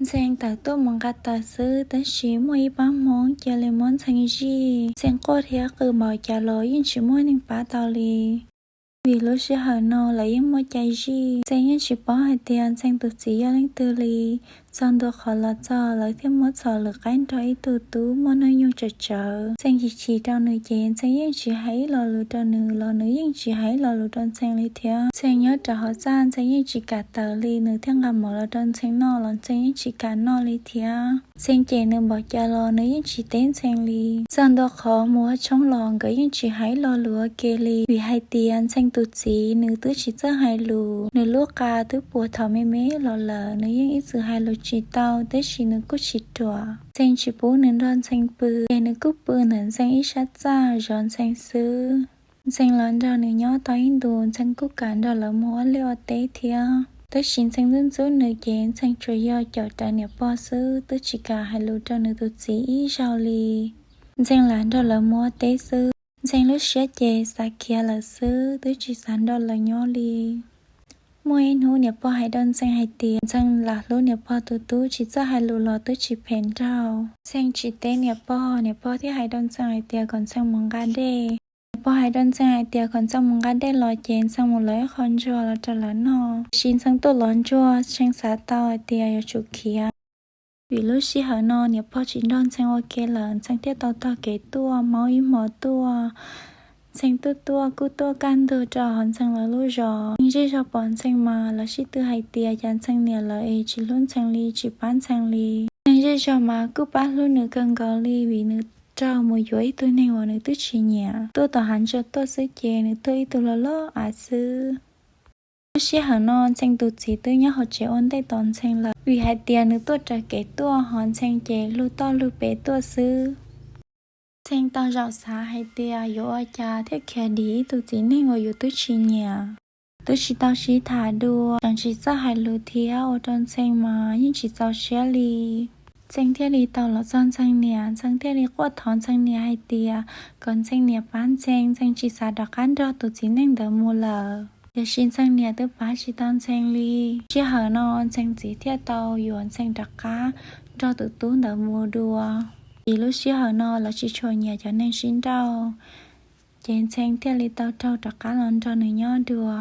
Ntxhee tawm tuaj mus nqa taws xwb, tab sis muaj ib pab Hmoob cia li muab Ntxhee zij. Ntxhee quaj thiab qw npaum cas los yeej tsis muaj neeg pab tau li. Vim lub sij hawm no lawv yeej muaj cai zij, Ntxhee yeej tsis paub hais tias Ntxhee tus txiv yog leej twg li. Txog ntua qhov los txog, lawv thiaj muab txhom lwm qaib nrog ib tug tub muaj hnub nyoog tsawv tsawv. Ntxhee chim chim rau nws ces Ntxhee yeej tsis hais ib lo lus rau nws los nws yeej tsis hais ib lo lus rau Ntxhee li thiab. Ntxhee nyob rau hauv txaj, Ntxhee yeej tsis kam tawm li, nws thiaj nqa mov los rau Ntxhee noj los Ntxhee yeej tsis kam noj li thiab. Ntxhee cem nws npaum cas los nws yeej tsis teb Ntxhee li. Txog ntua qhov mus ua tshoob los nkawd yeej tsis hais ib lo lus ua ke li, vim hais tias Ntxhee tus txiv nws twb tsis txawj hais lus, nws lub qa twb puas thaum me me los lawm, nws yeej ib txwm hais lus tsis tau, tab sis nws kuj tsis ruam. Ntxhee tsis pub nws nrog Ntxhee pw, ces nws kuj pw ntawm Ntxhee ib sab txaj zov Ntxhee xwb. Ntxhee los nrog nws nyob tau ib ntus, Ntxhee kuj kam nrog lawv mus ua liaj ua teb thiab, tab sis Ntxhee ntxub ntxub nws ces Ntxhee tsuas yog caum rawv niam pog xwb, twb tsis kam hais lus rau nws tus txiv ib zaug li. Ntxhee lam nrog lawv mus ua teb xwb. Ntxhee lub siab ces xav khiav lawm xwb, twb tsis xav nrog lawv nyob li. Muaj ib hnub niam pog hais rau Ntxhee hais tias Ntxhee lam hlub niam pog tus tub, tsis txawj hais lus los twb tsis phem nraug. Ntxhee tsis teb niam pog, niam pog thiaj hais rau Ntxhee hais tias kom Ntxhee mus nqa dej. Niam pog hais rau Ntxhee hais tias kom Ntxhee mus nqa dej los ces Ntxhee mus lawv ib qho ntsuag los rau lawv noj. Tiam sis Ntxhee tuaj lov ntsuag, Ntxhee xav tau hais tias yuav tsum khiav. Vim lub sij hawm no niam pog tsis nrog Ntxhee ua ke lawm, Ntxhee thiaj tau taug kev tuaj, maub ib hmo tuaj. Ntxhee tuaj tuaj kuj tuaj kaj ntug rau hauv Ntxhee lawv lub zos. Neeg zej zog pom Ntxhee mas lawv sib tw hais tias cas Ntxhee niam lawv es tsis hlub Ntxhee li, tsis pab Ntxhee li. Neeg zej zog mas kuj pab hlub nws kawg nkaus li, vim nws raug mus yuav ib tug neeg uas nws twb tsis nyiam. Tuaj tom hav ntsa tuaj xwb ces nws tuag ib tug loj loj av xwb. Lub sij hawm no Ntxhee tus txiv twb nyob hauv tsev ua ntej tos Ntxhee lawm, vim hais tias nws tuaj raws kev tuaj, ho Ntxhee ces lug toj lug pem tuaj xwb. Ntxhee tau zaum xav hais tias yuav ua cas thiaj khiav dim ib tug txiv neej uas yus twb tsis nyiam. Twb tsis tau sib tham dua, tseem tsis txawj hais lus thiab, ua rau Ntxhee mas yeej tsis txaus siab li. Ntxhee thiaj li tau los txog Ntxhee niam, Ntxhee thiaj li quaj thov Ntxhee niam hais tias kom Ntxhee niam pab Ntxhee, Ntxhee tsis xav rov qab nrog tus txiv neej ntawd mus lawm. Tiam sis Ntxhee niam twb pab tsis tau Ntxhee li. Sij hawm no Ntxhee txiv thiaj tau yuav Ntxhee rov qab nrog tus tub ntawd mus dua. Vim lub sij hawm no lawv tsis tshua nyiam cov neeg sib nrauj, ces Ntxhee thiaj li tau raug rov qab los nrog nws nyob dua.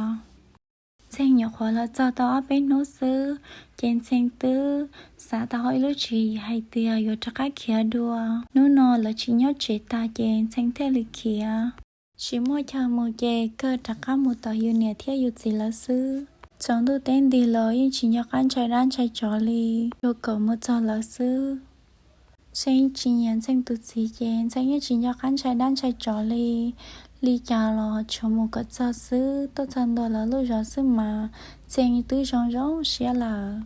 Ntxhee nyuam qhuav los txog tau ob peb hnub xwb, ces Ntxhee twb xav tau hauv ib lub tswv yim hais tias yuav rov qab khiav dua. Hnub no lawv tsis nyob tsev tag ces Ntxhee thiaj li khiav. Tsis muaj chaw mus ces kawg rov qab mus tom yus niam thiab yus txiv lawv xwb. Tsaus ntuj teb nti los yeej tsis nco qab ntshai dab ntshai tsov li, tsuas kom mus txog lawv xwb. Ntxhee tsis nyiam Ntxhee tus txiv ces Ntxhee yeej tsis nco qab ntshai dab ntshai tsov li. Li cas los tshuav mus kom txog xwb, tuaj txog ntua lawv lub zos xwb mas Ntxhee twb zoo zoo siab lawm.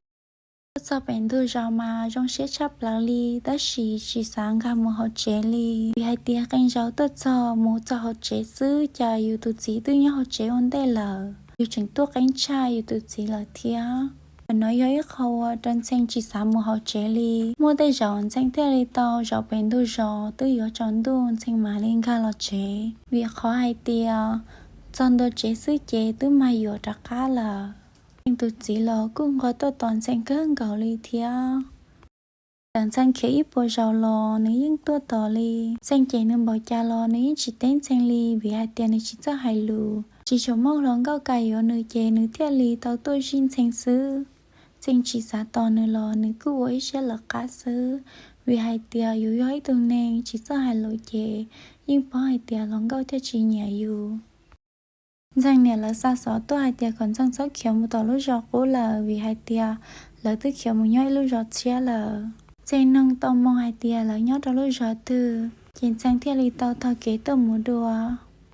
Tuaj txog pem ntug zos mas zoo siab tshaj plaws li, tab sis tsis xav nkag mus hauv tsev li, vim hais tias qee zaus tuaj txog mus txog hauv tsev xwb cas yus tus txiv twb nyob hauv tsev ua ntej lawm. Yus tseem tuaj qeeb tshaj yus tus txiv lawm thiab. Qhov no yog ib qho ua rau Ntxhee tsis xav mus hauv tsev li. Muaj tej zaum Ntxhee thiaj li tau zaum pem ntug zos, twb yuav tsaus ntuj Ntxhee mam li nkag los tsev, vim qhov hais tias txog ntua tsev xwb ces twb mag yuam rov qab lawm. Ntxhee tus txiv los kuj nqua tuaj tos Ntxhee kawg nkaus li thiab. Txawm Ntxhee khiav ib puas zaus los nws yeej tuaj tos li. Ntxhee cem nws npaum cas los nws yeej tsis teb Ntxhee li, vim hais tias nws tsis txawj hais lus. Tsis tshua muaj hluas nkauj kam yuav nws ces nws thiaj li tau tuaj zij Ntxhee xwb. Ntxhee tsis xav tos nws los nws kuj ua ib siab lawv qab xwb, vim hais tias yus yog ib tug neeg tsis txawj hais lus ces yeej paub hais tias hluas nkauj thiaj tsis nyiam yus. Ntxhee niam lawv xa xov tuaj hais tias kom Ntxhee txhob khiav mus tom lub zos qub lawm, vim hais tias lawv twb khiav mus nyob ib lub zos tshiab lawm. Ntxhee noog tau moo hais tias lawv nyob rau lub zos twg, ces Ntxhee thiaj li tau taug kev tuaj mus dua.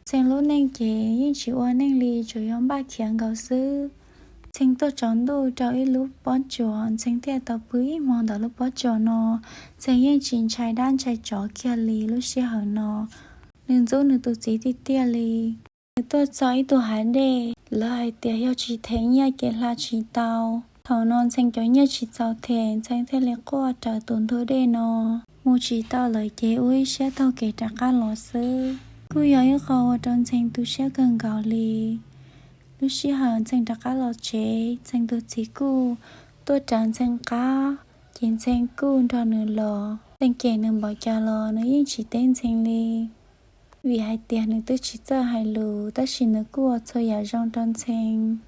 Ntxhee lub neej ces yeej tsis ua neej li, tsuas yog npaj khiav nkaus xwb. Ntxhee tuaj tsaus ntuj rau ib lub pob tsuas, Ntxhee thiaj tau pw ib hmo ntawm lub pob tsuas no. Ntxhee yeej tsis ntshai dab ntshai tsov kiag li lub sij hawm no. Nws ntxub nws tus txiv tiag tiag li. Nws tuaj txog ib tug hav dej, lawv hais tias yog tsis them nyiaj ces hla tsis tau. Thaum no Ntxhee cov nyiaj tsis txaus them, Ntxhee thiaj li quaj raws tus ntug dej no. Mus tsis tau lawm ces ua ib siab taug kev rov qab los xwb. Kuj yog ib qho ua rau Ntxhee tu siab kawg nkaus li. Lub sij hawm Ntxhee rov qab los tsev, Ntxhee tus txiv kuj tuaj raws Ntxhee qab, Ces Ntxhee kuj nrog nws los. Txheej cem nws npaum cas los nws yeej tsis teb Ntxhee li, vim hais tias nws twb tsis txawj hais lus, tab sis nws kuj ua txhua yam zoo rau Ntxhee.